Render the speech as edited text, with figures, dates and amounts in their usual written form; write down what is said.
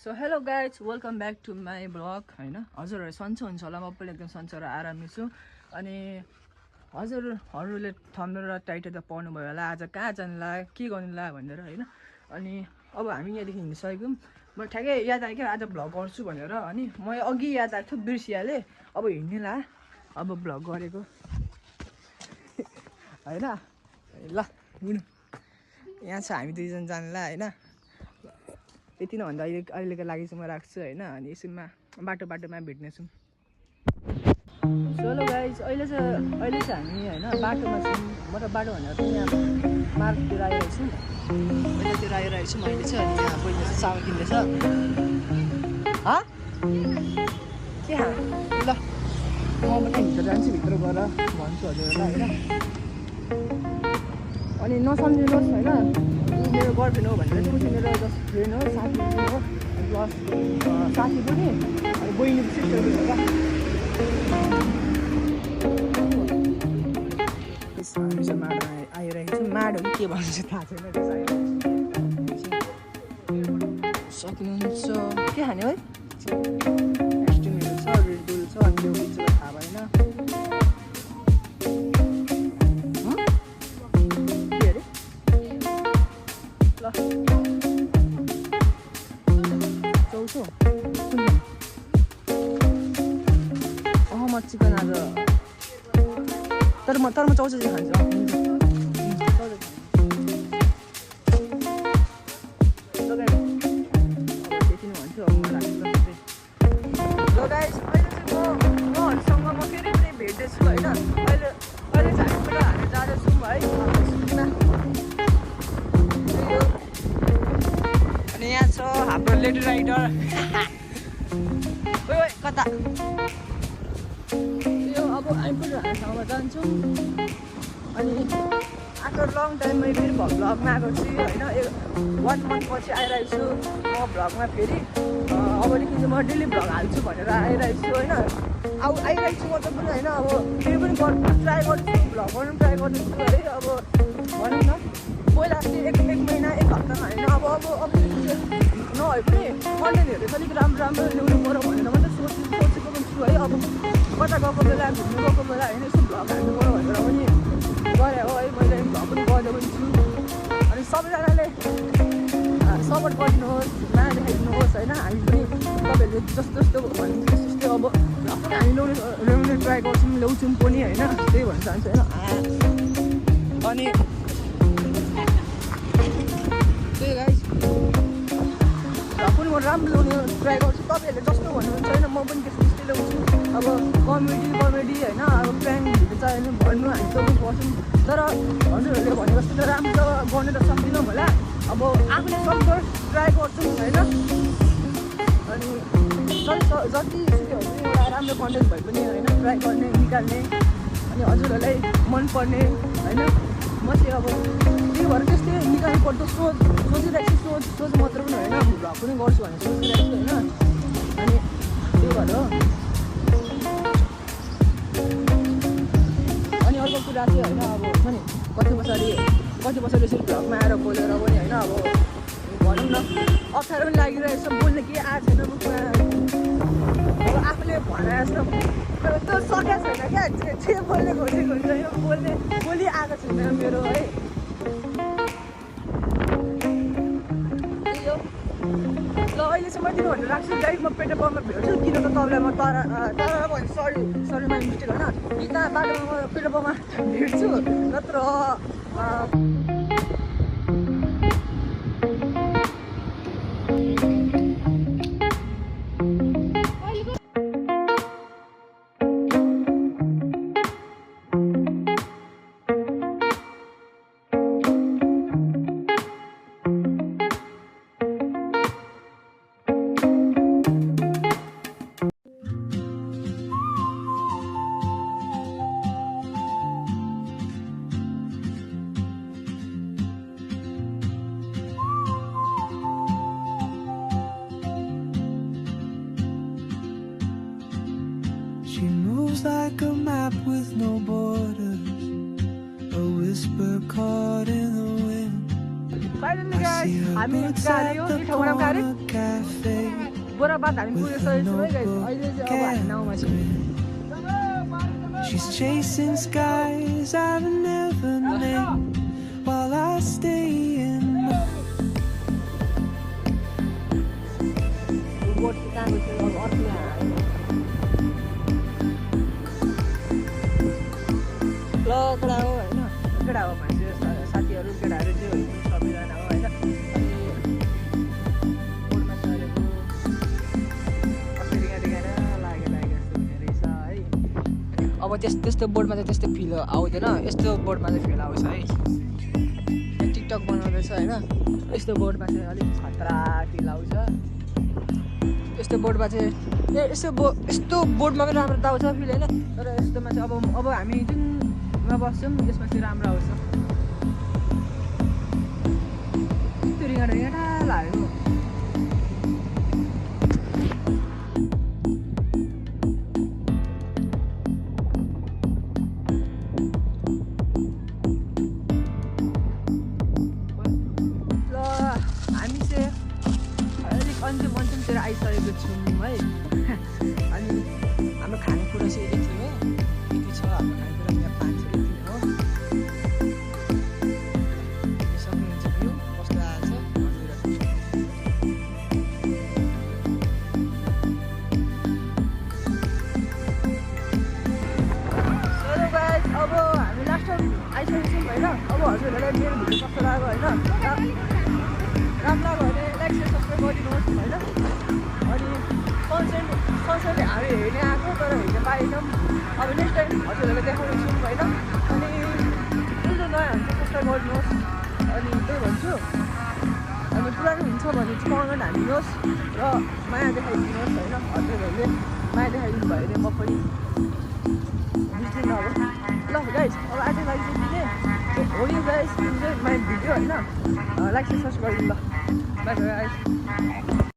So hello guys welcome back to my blog होइन हजुरहरू सन्चै हुन्छ होला म पनि एकदम सन्चै र आरामै छु अनि हजुरहरूले थम्बनेल र टाइटल त पढ्नुभयो होला आज कहाँ जानुला के गर्नुला भनेर होइन अनि अब हामी यहाँदेखि हिँडिसक्यौँ म ठ्याक्कै याद आयो क्या आज भ्लग गर्छु भनेर अनि म अघि याद आएको थियो बिर्सिहालेँ अब हिँड्ने ला अब भ्लग गरेको होइन ल हुनु यहाँ छ हामी दुईजना जानुला होइन यति नै भन्दा अहिलेको लागि चाहिँ म राख्छु होइन अनि यसमा बाटोमा भेट्नेछौँ चलो गाइज अहिले चाहिँ हामी होइन बाटोमा छौँ म त बाटो भनेर चाहिँ यहाँ मार्केटतिर आइरहेको छु पहिलातिर आइरहेको छु मैले चाहिँ अनि यहाँ बहिनी चाहिँ चामल किन्दैछ के ल म पनि भित्र जान्छु भित्र गएर भन्छु हजुरहरूलाई होइन अनि नसम्झिनुहोस् होइन मेरो गर्लफ्रेन्ड हो भनेर चाहिँ मेरो जस्ट फ्रेन्ड हो साथी हो प्लस साथी पनि अनि बहिनीको सिस्टर पनि हो क्या माडो आइरहेको छु माडो के भन्छ थाहा छैन सक्नुहुन्छ के खाने है एस्टिमेटहरू छ रेडबुल छ अनि त्यो बिच थाहा भएन चौथो म चिकन आज तर म चौचो चाहिँ खान्छु त्यति नै भन्छु अब ल गाइस अहिले चाहिँ महरूसँग म फेरि पनि भेट्दैछु होइन अहिले चाहिँ हामी पनि हामी जाँदैछौँ है सुकुना अनि यहाँ छ हाम्रो लेडी राइडर ओइ कता यो अब हामी पनि हामी ठाउँमा जान्छौँ अनि आफ्टर लङ टाइम मैले फेरि भ्लगमा आएको छु होइन 1 मन्थ पछि आइरहेको छु म भ्लगमा फेरि अबदेखि चाहिँ म डेली भ्लग हाल्छु भनेर आइरहेको छु होइन अब आइरहेको छु मतलब पनि होइन अब फेरि पनि ट्राई गर्छु भ्लग गर्नु ट्राई गर्दैछु है अब भनौँ न पहिला अस्ति एक महिना एक हप्तामा होइन अब नभए पनि कन्टेन्टहरू चाहिँ अलिक राम्रो ल्याउनु पऱ्यो भनेर मात्रै सोचेको पनि छु है अब कता गएको बेला घुम्नु गएको बेला होइन यसो भ्लग हाल्नु पऱ्यो भनेर पनि गरेँ हो है मैले भ्लग पनि गर्दै पनि छु अनि सबैजनाले सपोर्ट गरिदिनुहोस् माया देखाइदिनुहोस् होइन हामी पनि तपाईँहरूले जस्तो भन्नुहुन्छ त्यस्तै अब भ्लग पनि हामी ल्याउने ट्राई गर्छौँ ल्याउँछौँ पनि होइन त्यही भन्न चाहन्छु होइन अनि त्यही गाइस पनि म राम्रो ल्याउने ट्राई गर्छु तपाईँहरूले जस्तो भन्नुहुन्छ होइन म पनि त्यस्तै ल्याउँछु अब कमेडी होइन अब प्लानहरू चाहियो भने भन्नु हामी त पनि गर्छौँ तर हजुरहरूले भनेको जस्तो त राम्रो गर्नु त सक्दिनँ होला अब आफूले सक्दो ट्राई गर्छौँ होइन अनि जति सुकै हुन्छ एउटा राम्रो कन्टेन्ट भए पनि होइन ट्राई गर्ने निकाल्ने अनि हजुरहरूलाई मनपर्ने होइन म चाहिँ अब त्यही भएर त्यस्तै निकाल्नु पर्दो सोचिरहेको छु सोच मात्र पनि होइन भ्लग पनि गर्छु भनेर सोचिरहेको छु होइन अनि त्यही भएर अनि अर्को कुरा चाहिँ होइन अब हुन्छ नि कति पछाडि यसरी भ्लगमा आएर बोलेर पनि होइन अब भनौँ न अप्ठ्यारो पनि लागिरहेको छ बोल्ने केही आएको छैन मुखमा अब आफूले भने जस्तो त्यो सकेको छैन क्या जे बोल्ने खोजेको हुन्छ यो बोली आएको छैन मेरो है ल अहिले चाहिँ म तिमी भनेर राख्छु गाइड म पेट्रोल पम्पमा भेट्छु किन त तपाईँलाई म तर भने सरी माई मिस्टेक होइन त्यहाँ बाटोमा म पेट्रोल पम्पमा भेट्छु नत्र She moves like a map with no borders, a whisper caught in the wind. I see her boots at the corner cafe. बोराबाद हामी पुगिसकेको छौँ है गाइस अहिले चाहिँ अब हामी नाउँमा छौँ She's chasing skies I've never named while I stay in बोट कहाँ गयो अब अर्को ल केटा हो होइन केटा हो भने चाहिँ साथीहरू केटाहरू चाहिँ सबैजना हो होइन अनि बोटमा चढेको कसरी गाडी लाग्यो जस्तो हुने रहेछ है अब त्यस्तो बोर्डमा चाहिँ त्यस्तो फिल आउँदैन यस्तो बोर्डमा चाहिँ फिल आउँछ है टिकटक बनाउँदैछ होइन यस्तो बोर्डमा चाहिँ अलिक खतरा फिल आउँछ यस्तो बोर्डमा चाहिँ यस्तो बोर्डमा पनि राम्रो आउँछ फिल होइन तर यस्तोमा चाहिँ अब हामी जुनमा बस्छौँ यसमा चाहिँ राम्रो आउँछ त्यो रिङ्गा लाग्यो अन्तिमतिर आइसकेको छौँ है अनि हाम्रो खानेकुरा चाहिँ यति थियो यति छ हाम्रो खानेकुरा यहाँ 5 यति हो सक्नुहुन्छ भ्यू कस्तो आएछ चलो गाइस अब हामी लास्टमा आइसकेको छौँ होइन अब हजुरहरूलाई मेरो भिडियो कस्तो लाग्यो होइन राम्रो लाग्यो भने लाइक सेयर सब्सक्राइब गरिदिनुहोस् होइन अनि सनसेट हामी हेर्ने आएको तर हेर्न पाएनौँ अब नेक्स्ट टाइम हजुरहरूलाई देखाउनेछौँ होइन अनि जुन नयाँ हुन्छ सब्सक्राइब गरिदिनुहोस् अनि त्यही भन्छु अनि पुरानो हुन्छ भने चाहिँ कमेन्ट हालिदिनुहोस् र माया देखाइदिनुहोस् होइन हजुरहरूले माया देखाइदिनु भयो भने म पनि बुझ्दिनँ अब ल गाइस अब आजको लागि चाहिँ दिने हो you guys enjoy my video होइन लाइक सेयर सब्सक्राइब गरिदिनु ल बाई बाई